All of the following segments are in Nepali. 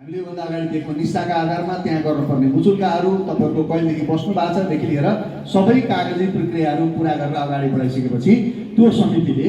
हामीले योभन्दा अगाडि दिएको निस्साका आधारमा त्यहाँ गर्नुपर्ने मुचुल्काहरू तपाईँहरूको कहिलेदेखि बस्नु भएको छदेखि लिएर सबै कागजी प्रक्रियाहरू पुरा गरेर अगाडि बढाइसकेपछि त्यो समितिले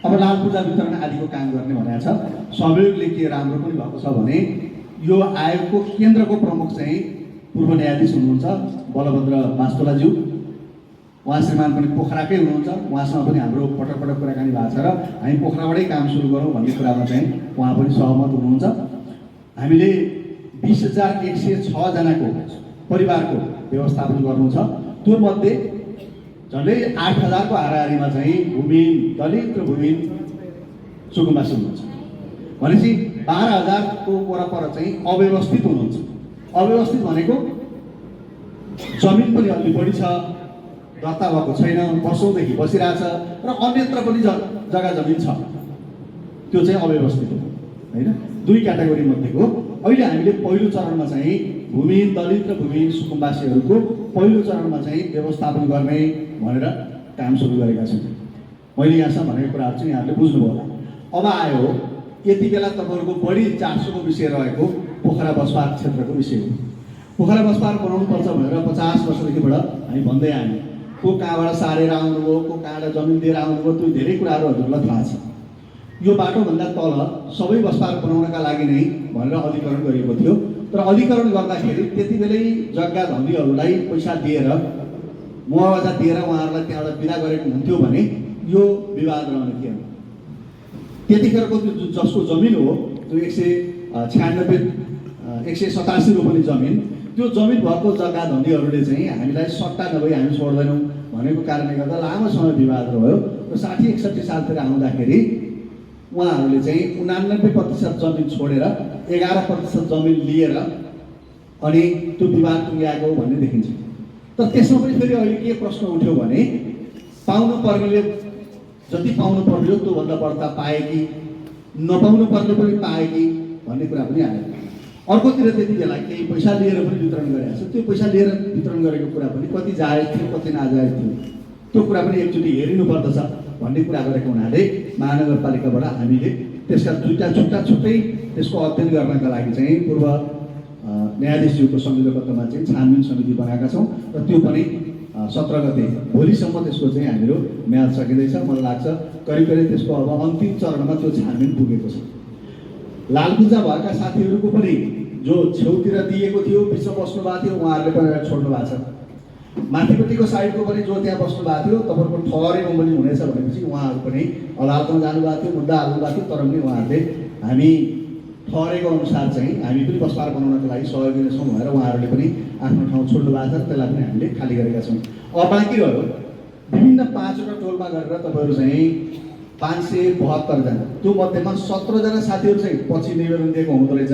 अब लाल पूजा वितरण आदिको काम गर्ने भनेको छ। सहयोगले के राम्रो पनि भएको छ भने यो आयोगको केन्द्रको प्रमुख चाहिँ पूर्व न्यायाधीश हुनुहुन्छ बलभद्र मास्तोलाज्यू, उहाँ श्रीमान पनि पोखराकै हुनुहुन्छ। उहाँसँग पनि हाम्रो पटक पटक कुराकानी भएको छ र हामी पोखराबाटै काम सुरु गरौँ भन्ने कुरामा चाहिँ उहाँ पनि सहमत हुनुहुन्छ। हामीले 20,106 जनाको परिवारको व्यवस्थापन गर्नु छ। त्यो मध्ये झन्डै 8,000 को हाराहारीमा चाहिँ भूमिहीन दलित र भूमिहीन सुकुम्बासी हुनुहुन्छ भनेपछि 12,000 को वरपर चाहिँ अव्यवस्थित हुनुहुन्छ। अव्यवस्थित भनेको जमिन पनि अलि बढी छ, दर्ता भएको छैन, वर्षौँदेखि बसिरहेछ र अन्यत्र पनि जग्गा जमिन छ, त्यो चाहिँ अव्यवस्थित हो होइन। दुई क्याटेगोरी मध्येको अहिले हामीले पहिलो चरणमा चाहिँ भूमिहीन दलित र भूमिहीन सुकुम्बासीहरूको पहिलो चरणमा चाहिँ व्यवस्थापन गर्ने भनेर काम सुरु गरेका छौँ। मैले यहाँसम्म भनेको कुराहरू चाहिँ यहाँहरूले बुझ्नुभयो होला। अब आयो यति बेला तपाईँहरूको बढी चासोको विषय रहेको पोखरा बसपार क्षेत्रको विषय हो। पोखरा बसपार बनाउनुपर्छ भनेर 50 वर्षदेखिबाट हामी भन्दै आयौँ। को कहाँबाट सारेर आउनुभयो, को कहाँबाट जमिन दिएर आउनुभयो, त्यो धेरै कुराहरू हजुरलाई थाहा छ। यो बाटोभन्दा तल सबै बसपार बनाउनका लागि नै भनेर अधिकरण गरिएको थियो। तर अधिकरण गर्दाखेरि त्यति बेलै जग्गा धनीहरूलाई पैसा दिएर मुआवजा दिएर उहाँहरूलाई त्यहाँबाट बिदा गरेको हुन्थ्यो भने यो विवाद रहने थिएन। त्यतिखेरको त्यो जसको जमिन हो त्यो 187 रोपनी जमिन, त्यो जमिन भएको जग्गा धनीहरूले चाहिँ हामीलाई सट्टा नभई हामी छोड्दैनौँ भनेको कारणले गर्दा लामो समय विवाद रह्यो। र 60-61 सालतिर आउँदाखेरि उहाँहरूले चाहिँ 89% जमिन छोडेर 11% जमिन लिएर अनि त्यो विवाद टुङ्ग्याएको भन्ने देखिन्छ। तर त्यसमा पनि फेरि अहिले के प्रश्न उठ्यो भने पाउनु पर्नेले जति पाउनु पर्ने त्योभन्दा बढ्ता पाए कि नपाउनु पर्ने पनि पाए कि भन्ने कुरा पनि आयो। अर्कोतिर त्यति बेला केही पैसा लिएर पनि वितरण गरेको छ। त्यो पैसा लिएर वितरण गरेको कुरा पनि कति जायज थियो कति नाजायज थियो त्यो कुरा पनि एकचोटि हेरिनु पर्दछ भन्ने कुरा गरेको हुनाले महानगरपालिकाबाट हामीले त्यसका छुट्टै त्यसको अध्ययन गर्नका लागि चाहिँ पूर्व न्यायाधीशज्यूको संयोजकत्वमा चाहिँ छानबिन समिति बनाएका छौँ र त्यो पनि 17 गते भोलिसम्म त्यसको चाहिँ हाम्रो म्याद सकिँदैछ। मलाई लाग्छ करिब त्यसको अब अन्तिम चरणमा त्यो छानबिन पुगेको छ। लालपूजा भएका साथीहरूको पनि जो छेउतिर दिएको थियो बिचमा बस्नु भएको थियो उहाँहरूले पनि छोड्नु भएको छ। माथिपट्टिको साइडको पनि जो त्यहाँ बस्नु भएको थियो तपाईँको ठहरेको पनि हुनेछ भनेपछि उहाँहरू पनि अदालतमा जानुभएको थियो, मुद्दा हाल्नुभएको थियो। तर पनि उहाँहरूले हामी ठहरेको अनुसार चाहिँ हामी पनि बसपार बनाउनको लागि सहयोग दिनेछौँ भनेर उहाँहरूले पनि आफ्नो ठाउँ छोड्नु भएको छ। त्यसलाई पनि हामीले खाली गरेका छौँ। अब बाँकी रह्यो विभिन्न 5वटा टोलमा गरेर तपाईँहरू चाहिँ 572 जना, त्यो मध्येमा 17 जना साथीहरू चाहिँ पछि निवेदन दिएको हुँदो रहेछ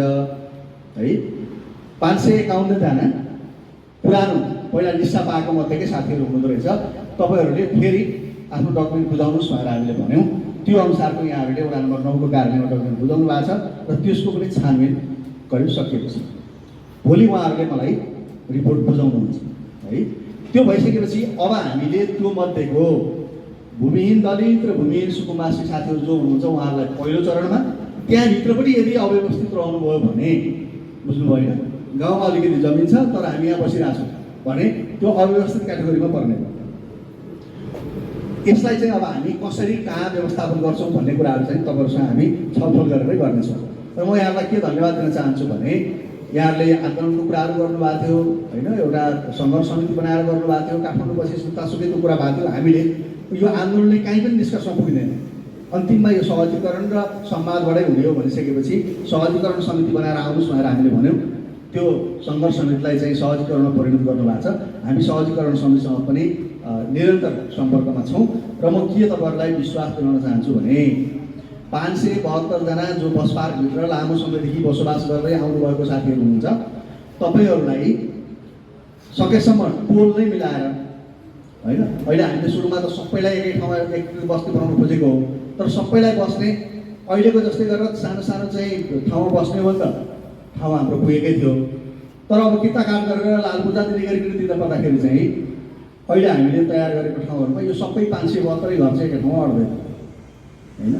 है। 551 जना पुरानो पहिला निस्सा पाएको मध्येकै साथीहरू हुनुहुँदो रहेछ। तपाईँहरूले फेरि आफ्नो डकुमेन्ट बुझाउनुहोस् भनेर हामीले भन्यौँ। त्यो अनुसारको यहाँहरूले वडा नम्बर 9 को कार्यालयमा डकुमेन्ट बुझाउनु भएको छ र त्यसको पनि छानबिन करिब सकिएको छ। भोलि उहाँहरूले मलाई रिपोर्ट बुझाउनुहुन्छ है। त्यो भइसकेपछि अब हामीले त्यो मध्येको भूमिहीन दलित र भूमिहीन सुकुम्बासी साथीहरू जो हुनुहुन्छ उहाँहरूलाई पहिलो चरणमा त्यहाँभित्र पनि यदि अव्यवस्थित रहनुभयो भने बुझ्नुभयो होइन, गाउँमा अलिकति जमिन छ तर हामी यहाँ बसिरहेको छौँ भने त्यो अव्यवस्थित क्याटेगोरीमा पर्ने। यसलाई चाहिँ अब हामी कसरी कहाँ व्यवस्थापन गर्छौँ भन्ने कुराहरू चाहिँ तपाईँहरूसँग हामी छलफल गरेरै गर्नेछौँ। र म यहाँलाई के धन्यवाद दिन चाहन्छु भने यहाँहरूले आन्दोलनको कुराहरू गर्नुभएको थियो होइन, एउटा सङ्घर्ष समिति बनाएर गर्नुभएको थियो, काठमाडौँ बसी सुत्तासुत्तैको कुरा भएको थियो। हामीले यो आन्दोलनले कहीँ पनि निष्कर्षमा पुग्दैन। अन्तिममा यो सहजीकरण र संवादबाटै हुने हो भनिसकेपछि सहजीकरण समिति बनाएर आउनुहोस् भनेर हामीले भन्यौँ। त्यो सङ्घर्ष समितिलाई चाहिँ सहजीकरणमा परिणत गर्नुभएको छ। हामी सहजीकरण समितिसँग पनि निरन्तर सम्पर्कमा छौँ र म के तपाईँहरूलाई विश्वास दिलाउन चाहन्छु भने 572 जना जो बसपारभित्र लामो समयदेखि बसोबास गर्दै आउनुभएको साथीहरू हुनुहुन्छ, तपाईँहरूलाई सकेसम्म टोल नै मिलाएर होइन। अहिले हामीले सुरुमा त सबैलाई एकै ठाउँमा एक बस्ती बनाउनु खोजेको हो, तर सबैलाई बस्ने अहिलेको जस्तै गरेर सानो सानो चाहिँ ठाउँमा बस्ने हो नि त ठाउँ हाम्रो पुगेकै थियो। तर अब किता काम गरेर लालपूजा दिने गरिकन दिँदा पर्दाखेरि चाहिँ अहिले हामीले तयार गरेको ठाउँहरूमा यो सबै 572 घर चाहिँ एकै ठाउँमा अड्दैन। होइन।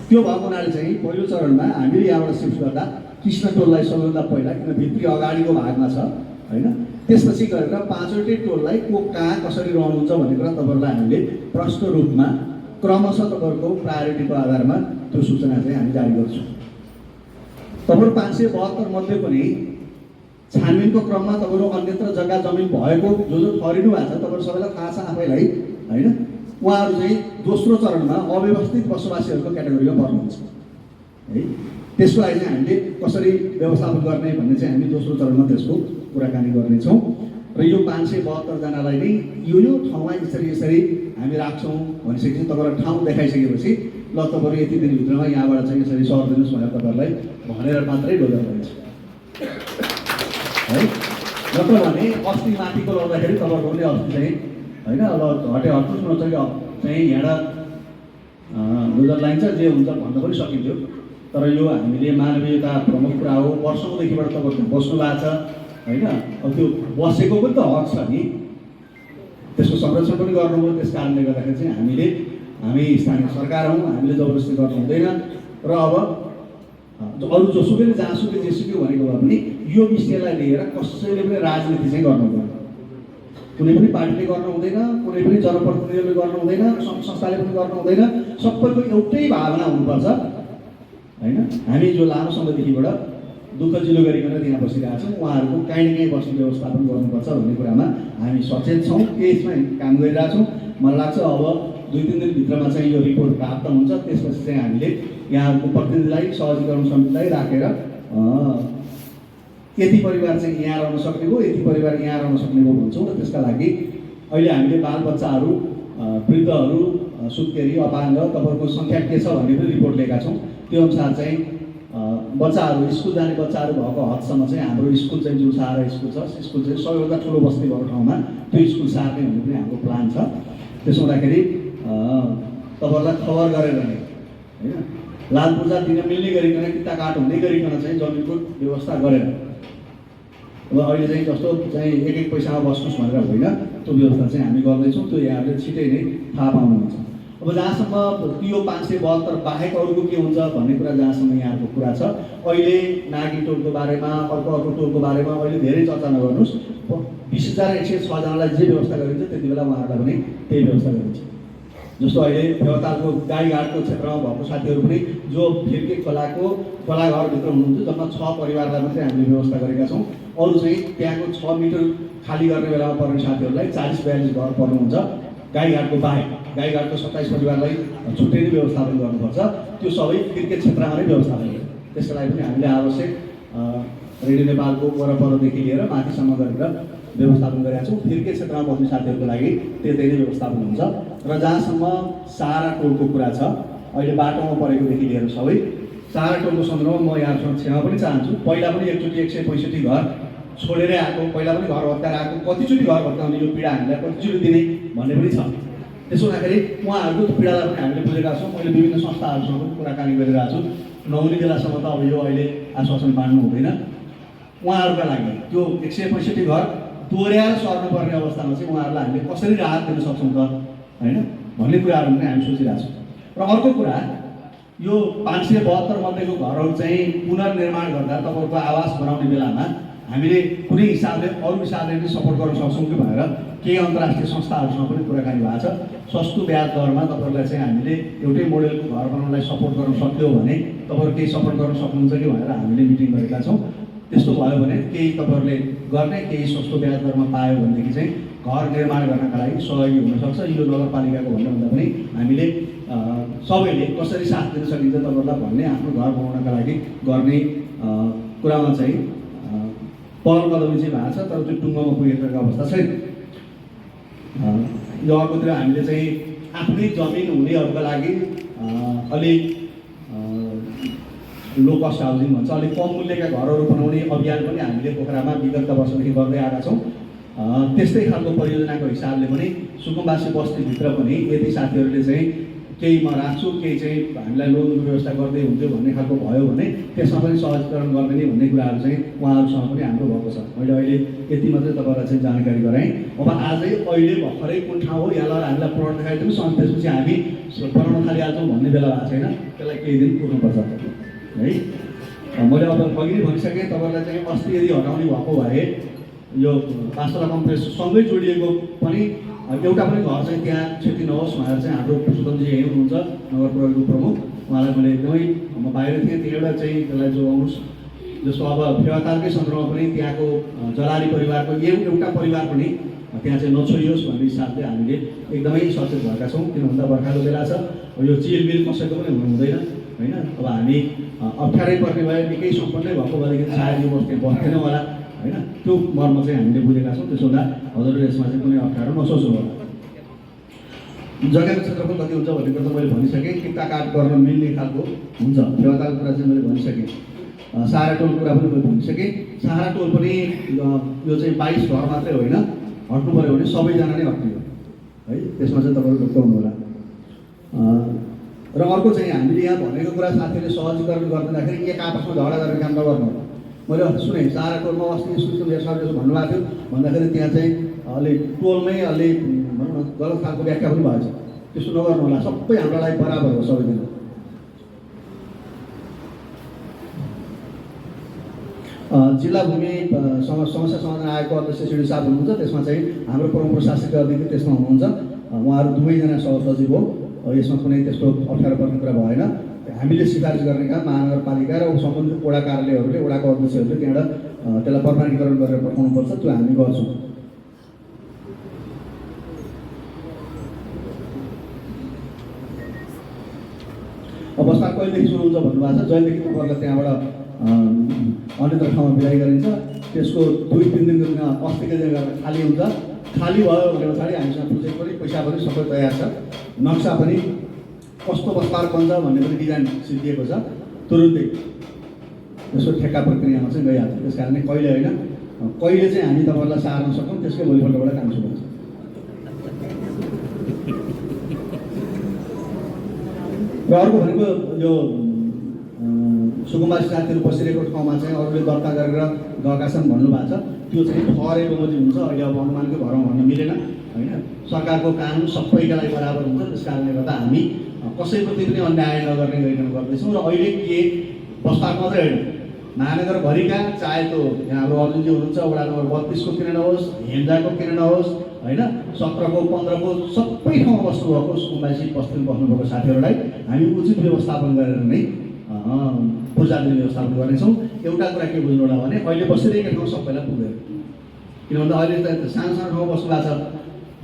त्यो भएको हुनाले चाहिँ पहिलो चरणमा हामीले यहाँबाट सिफ्ट गर्दा कृष्ण टोललाई सबैभन्दा पहिला, किन भित्री अगाडिको भागमा छ होइन, त्यसपछि गरेर 5वटै टोललाई को कहाँ कसरी रहनुहुन्छ भन्ने कुरा तपाईँहरूलाई हामीले प्रष्ट रूपमा क्रमशः तपाईँहरूको प्रायोरिटीको आधारमा त्यो सूचना चाहिँ हामी जारी गर्छौँ। तपाईँहरू 572 मध्ये पनि छानबिनको क्रममा तपाईँहरू अन्यत्र जग्गा जमिन भएको जो ठहरिनु भएको छ तपाईँहरू सबैलाई थाहा छ आफैलाई होइन, उहाँहरू चाहिँ दोस्रो चरणमा अव्यवस्थित बसोबासीहरूको क्याटेगोरीमा पर्नुहुन्छ है। त्यसको लागि चाहिँ हामीले कसरी व्यवस्थापन गर्ने भन्ने चाहिँ हामी दोस्रो चरणमा त्यसको कुराकानी गर्नेछौँ। र यो 572 जनालाई नै यो ठाउँमा यसरी हामी राख्छौँ भनिसकेपछि तपाईँलाई ठाउँ देखाइसकेपछि ल तपाईँहरू यति दिनभित्रमा यहाँबाट चाहिँ यसरी सर्दिनुहोस् भनेर तपाईँहरूलाई भनेर मात्रै डोजर गरिन्छ है। नत्र भने अस्ति माथिको लाउँदाखेरि तपाईँहरूको पनि अस्ति चाहिँ होइन अब घटे हट्नुहोस् न चाहिँ यहाँ डोजर लाइन्छ जे हुन्छ भन्न पनि सकिन्थ्यो। तर यो हामीले मानवीयता प्रमुख कुरा हो, वर्षौँदेखिबाट तपाईँहरू बस्नु भएको छ होइन। अब त्यो बसेको पनि त हक छ नि, त्यसको संरक्षण पनि गर्नुभयो। त्यस कारणले गर्दाखेरि चाहिँ हामी स्थानीय सरकार हौँ, हामीले जबरजस्ती गर्नु हुँदैन। र अब अरू जोसुकैले जहाँसुकै जेसुकै भनेको भए पनि यो विषयलाई लिएर कसैले पनि राजनीति चाहिँ गर्नु हुँदैन, कुनै पनि पार्टीले गर्नु हुँदैन, कुनै पनि जनप्रतिनिधिहरूले गर्नु हुँदैन, संस्थाले पनि गर्नु हुँदैन। सबैको एउटै भावना हुनुपर्छ होइन। हामी जो लामो समयदेखिबाट दुःख जिलो गरिकन त्यहाँ बसिरहेका छौँ, उहाँहरूको काहीँ न काहीँ बस्ने व्यवस्थापन गर्नुपर्छ भन्ने कुरामा हामी सचेत छौँ, त्यसमै काम गरिरहेछौँ। मलाई लाग्छ अब 2-3 दिनभित्रमा चाहिँ यो रिपोर्ट प्राप्त हुन्छ। त्यसपछि चाहिँ हामीले यहाँहरूको प्रतिनिधिलाई, सहजीकरण समितिलाई राखेर यति परिवार चाहिँ यहाँ रहन सक्ने भयो, यति परिवार यहाँ रहन सक्ने भयो भन्छौँ। र त्यसका लागि अहिले हामीले बालबच्चाहरू, वृद्धहरू, सुत्केरी, अपाङ्ग तपाईँहरूको सङ्ख्या के छ भन्ने पनि रिपोर्ट लिएका छौँ। त्यो अनुसार चाहिँ बच्चाहरू, स्कुल जाने बच्चाहरू भएको हदसम्म चाहिँ हाम्रो स्कुल चाहिँ जुन सारा स्कुल छ, स्कुल चाहिँ सबैभन्दा ठुलो बस्ती भएको ठाउँमा त्यो स्कुल सार्ने भन्ने पनि हाम्रो प्लान छ। त्यसो हुँदाखेरि तपाईँहरूलाई खबर गरेर नै होइन, लाल पूर्जा दिन मिल्ने गरिकन, किता काट हुँदै गरिकन चाहिँ जमिनको व्यवस्था गरेर अब अहिले चाहिँ जस्तो चाहिँ एक पैसामा बस्नुहोस् भनेर होइन, त्यो व्यवस्था चाहिँ हामी गर्दैछौँ। त्यो यहाँहरूले छिटै नै थाहा पाउनुहुन्छ। अब जहाँसम्म त्यो 572 बाहेक अरूको के हुन्छ भन्ने कुरा जहाँसम्म यहाँको कुरा छ, अहिले नागी टोलको बारेमा, अर्को टोलको बारेमा अहिले धेरै चर्चा नगर्नुहोस्। 20,106 जनालाई जे व्यवस्था गरिन्छ त्यति बेला उहाँहरूलाई पनि त्यही व्यवस्था गरिन्छ। जस्तो अहिले फेवातालको गाईघाटको क्षेत्रमा भएको साथीहरू पनि जो फिर्के खोलाघरभित्र हुनुहुन्थ्यो, जम्मा 6 परिवारलाई मात्रै हामीले व्यवस्था गरेका छौँ। अरू चाहिँ त्यहाँको 6 मिटर खाली गर्ने बेलामा पर्ने साथीहरूलाई 40-42 घर पर्नुहुन्छ। गाईघाटको बाहेक गाईघाटको 27 परिवारलाई छुट्टै नै व्यवस्थापन गर्नुपर्छ। त्यो सबै फिर्के क्षेत्रमा नै व्यवस्थापन गर्छ। त्यसको लागि पनि हामीले आवश्यक रेडियो नेपालको परदेखि लिएर माथिसम्म गरेर व्यवस्थापन गरेका छौँ। फिर्के क्षेत्रमा बस्ने साथीहरूको लागि त्यतै नै व्यवस्थापन हुन्छ। र जहाँसम्म सारा टोलको कुरा छ, अहिले बाटोमा परेकोदेखि लिएर सबै सारा टोलको सन्दर्भमा म यहाँसँग क्षमा पनि चाहन्छु। पहिला पनि एकचोटि 165 घर छोडेरै आएको, पहिला पनि घर भत्काएर आएको, कतिचोटि घर भत्काउने यो पीडा हामीलाई कतिचोटि दिने भन्ने पनि छ। त्यसो हुँदाखेरि उहाँहरूको पीडालाई पनि हामीले बुझेका छौँ। मैले विभिन्न संस्थाहरूसँग पनि कुराकानी गरिरहेको छु। नहुने बेलासम्म त अब यो अहिले आश्वासन मान्नु हुँदैन। उहाँहरूका लागि त्यो 165 घर दोहोऱ्याएर सर्नुपर्ने अवस्थामा चाहिँ उहाँहरूलाई हामीले कसरी राहत दिन सक्छौँ त होइन भन्ने कुराहरू पनि हामी सोचिरहेको छौँ। र अर्को कुरा, यो 572 मध्येको घरहरू चाहिँ पुनर्निर्माण गर्दा तपाईँहरूको आवास बनाउने बेलामा हामीले कुनै हिसाबले अरू हिसाबले पनि सपोर्ट गर्न सक्छौँ कि भनेर केही अन्तर्राष्ट्रिय संस्थाहरूसँग पनि कुराकानी भएको छ। सस्तो ब्याज दरमा तपाईँहरूलाई चाहिँ हामीले एउटै मोडेलको घर बनाउनलाई सपोर्ट गर्न सक्यो भने तपाईँहरू केही सपोर्ट गर्न सक्नुहुन्छ कि भनेर हामीले मिटिङ गरेका छौँ। त्यस्तो भयो भने केही तपाईँहरूले गर्ने, केही सस्तो ब्याज दरमा पायो भनेदेखि चाहिँ घर निर्माण गर्नका लागि सहयोगी हुनसक्छ। यो नगरपालिकाको भन्दा पनि हामीले सबैले कसरी साथ दिन सकिन्छ तपाईँहरूलाई भन्ने, आफ्नो घर बनाउनका लागि गर्ने कुरामा चाहिँ पहल कदमी चाहिँ भएको छ। तर त्यो टुङ्गोमा पुगेको अवस्था छैन। यो अर्कोतिर हामीले चाहिँ आफ्नै जमिन हुनेहरूका लागि अलिक लो कस्ट हाउसिङ भन्छ, अलिक कम मूल्यका घरहरू बनाउने अभियान पनि हामीले पोखरामा विगत वर्षदेखि गर्दै आएका छौँ। त्यस्तै खालको परियोजनाको हिसाबले पनि सुकुम्बासी बस्तीभित्र पनि यदि साथीहरूले चाहिँ केही म राख्छु, केही चाहिँ हामीलाई लोनको व्यवस्था गर्दै हुन्थ्यो भन्ने खालको भयो भने त्यसमा पनि सहजीकरण गरिदिने भन्ने कुराहरू चाहिँ उहाँहरूसँग पनि हाम्रो भएको छ। मैले अहिले यति मात्रै तपाईँलाई चाहिँ जानकारी गराएँ। अब अहिले भर्खरै कुन ठाउँ हो यहाँ लगेर हामीलाई प्लट देखाइदिनुहोस्, अनि त्यसपछि हामी बनाउन थालिहाल्छौँ भन्ने बेला भएको छैन। त्यसलाई केही दिन कुर्नुपर्छ है। मैले अब अघि नै भनिसकेँ तपाईँलाई चाहिँ अस्ति यदि हटाउने भएको भए यो पाँचतला कम्प्लेक्ससँगै जोडिएको पनि एउटा पनि घर चाहिँ त्यहाँ क्षति नहोस् भनेर चाहिँ हाम्रो पुष्पकजी यहीँ हुनुहुन्छ नगर प्रहरीको प्रमुख, उहाँलाई मैले एकदमै म बाहिर थिएँ त्यो एउटा चाहिँ त्यसलाई जोगाउनुहोस्। जस्तो अब फेवातालकै सन्दर्भमा पनि त्यहाँको जलाली परिवारको एउटा परिवार पनि त्यहाँ चाहिँ नछोइयोस् भन्ने हिसाबले हामीले एकदमै सचेत भएका छौँ। किन भन्दा बर्खाको बेला छ, यो चिलबिल कसैको पनि हुनु हुँदैन होइन। अब हामी अप्ठ्यारै पर्ने भए निकै सम्पन्नै भएको भएदेखि सायद यो बस्ती बस्दैन होला होइन। त्यो मर्म चाहिँ हामीले बुझेका छौँ। त्यसो हुँदा हजुरले यसमा चाहिँ कुनै अप्ठ्यारो नसोच्नु होला। जग्गाको क्षेत्रफल कति हुन्छ भन्ने कुरा त मैले भनिसकेँ। किता काट गर्न मिल्ने खालको हुन्छ। फेवातालको कुरा चाहिँ मैले भनिसकेँ। सहारा टोल कुरा पनि मैले भनिसकेँ। सहारा टोल पनि यो चाहिँ 22 घर मात्रै होइन, हट्नु पऱ्यो भने सबैजना नै हट्ने हो है। त्यसमा चाहिँ तपाईँहरू ढुक्क हुनु होला। र अर्को चाहिँ हामीले यहाँ भनेको कुरा साथीहरूले सहजीकरण गर्दाखेरि एक आपसमा झगडा गर्ने काम नगर्नु होला। मैले सुने सहारा टोलमा अस्ति सुस्तो सरले भन्नुभएको थियो भन्दाखेरि त्यहाँ चाहिँ अलि टोलमै अलि भनौँ न गलत खालको व्याख्या पनि भएछ। त्यसो नगर्नु होला। सबै हाम्रो लागि बराबर हो सबैजना। जिल्ला भूमि समस्या समाधान आयोगको अध्यक्ष सिडी साहब हुनुहुन्छ। त्यसमा चाहिँ हाम्रो प्रमुख प्रशासकीय अधिकारी त्यसमा हुनुहुन्छ। उहाँहरू दुवैजना सहसचिव हो। यसमा कुनै त्यस्तो अप्ठ्यारो पर्ने कुरा भएन। हामीले सिफारिस गर्ने काम महानगरपालिका र सम्बन्धित वडा कार्यालयहरूले वडाको अध्यक्षहरूले त्यहाँबाट त्यसलाई प्रमाणीकरण गरेर पठाउनुपर्छ। त्यो हामी गर्छौँ। अवस्था कहिलेदेखि सुरु हुन्छ भन्नुभएको छ। जहिलेदेखि तपाईँहरूलाई त्यहाँबाट अन्यत्र ठाउँमा बिदाई गरिन्छ त्यसको 2-3 दिनको अस्तिकै जग्गा खाली हुन्छ। खाली भयो भने पछाडि हामीसँग प्रोजेक्ट पनि पैसा पनि सबै तयार छ। नक्सा पनि कस्तो बस्तार बन्छ भन्ने पनि डिजाइन सिद्धिएको छ। तुरुन्तै यसको ठेक्का प्रक्रियामा चाहिँ गइहाल्छ। त्यस कारणले कहिले होइन कहिले चाहिँ हामी तपाईँहरूलाई सार्न सक्छौँ त्यसकै भोलिपल्टबाट काम सुरु हुन्छ। र अर्को भनेको यो सुकुम्बासी साथीहरू बसिरहेको ठाउँमा चाहिँ अरूले दर्ता गरेर गएका छन् भन्नुभएको छ। त्यो चाहिँ थरे बमोजिम हुन्छ। अहिले अब अनुमानको भरमा भन्न मिलेन होइन। सरकारको कानुन सबैका लागि बराबर हुन्छ। त्यस कारणले गर्दा हामी कसैप्रति पनि अन्याय नगर्ने गरिकन गर्दैछौँ। र अहिले के बस्ताको मात्रै होइन महानगरभरिका चाहे त्यो यहाँ हाम्रो अर्जुनजी हुनुहुन्छ वडा नम्बर 32 को किन नहोस्, हेन्जाको किन नहोस् होइन, 17 को 15 को सबै ठाउँमा बस्नुभएको सुकुम्बासी बस्तीमा बस्नुभएको साथीहरूलाई हामी उचित व्यवस्थापन गरेर नै पूजा दिने व्यवस्थापन गर्नेछौँ। एउटा कुरा के बुझ्नु होला भने अहिले बसिरहेको ठाउँ सबैलाई पुग्दैन। किन भन्दा अहिले त सानो सानो ठाउँमा बस्नु भएको छ।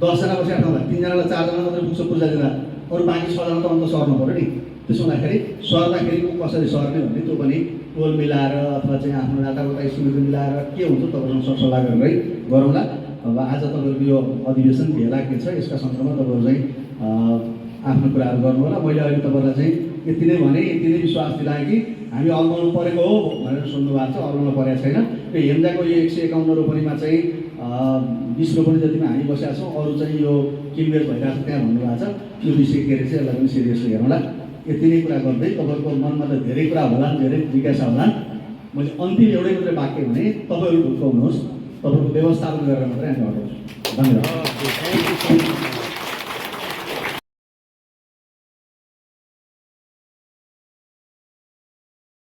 10 जना बसेको ठाउँमा 3 जनालाई 4 जना मात्रै पुग्छ पूजा दिँदा, अरू बाँकी 6 जना त अन्त सर्नु पऱ्यो नि। त्यसो हुँदाखेरि सर्दाखेरि कसरी सर्ने भन्ने त्यो पनि टोल मिलाएर अथवा चाहिँ आफ्नो नातागोता स्थिति मिलाएर के हुन्छ तपाईँसँग सरसल्लाह गरेरै गरौँला। अब आज तपाईँहरूको यो अधिवेशन भेला के छ यसका सन्दर्भमा तपाईँहरू चाहिँ आफ्नो कुराहरू गर्नु होला। मैले अहिले तपाईँहरूलाई चाहिँ यति नै भने, यति नै विश्वास दिलाएँ कि हामी अल्माउनु परेको हो भनेर सुन्नु भएको छ। अल्माउनु परेको छैन। यो हेन्जाको यो 151 रोपनीमा चाहिँ 20 रोपनी जतिमा हामी बसेका छौँ। अरू चाहिँ यो किनबेच भइरहेको छ त्यहाँ भन्नुभएको छ। यो विषय के रहेछ यसलाई पनि सिरियसली हेरौँला। यति नै कुरा गर्दै तपाईँहरूको मनमा त धेरै कुरा होला, धेरै जिज्ञासा होला। मैले अन्तिम एउटै मात्रै वाक्य भने तपाईँहरू ढुक्क हुनुहोस्। तपाईँहरूको व्यवस्थापन गरेर मात्रै हामी हटाउँछौँ। धन्यवाद।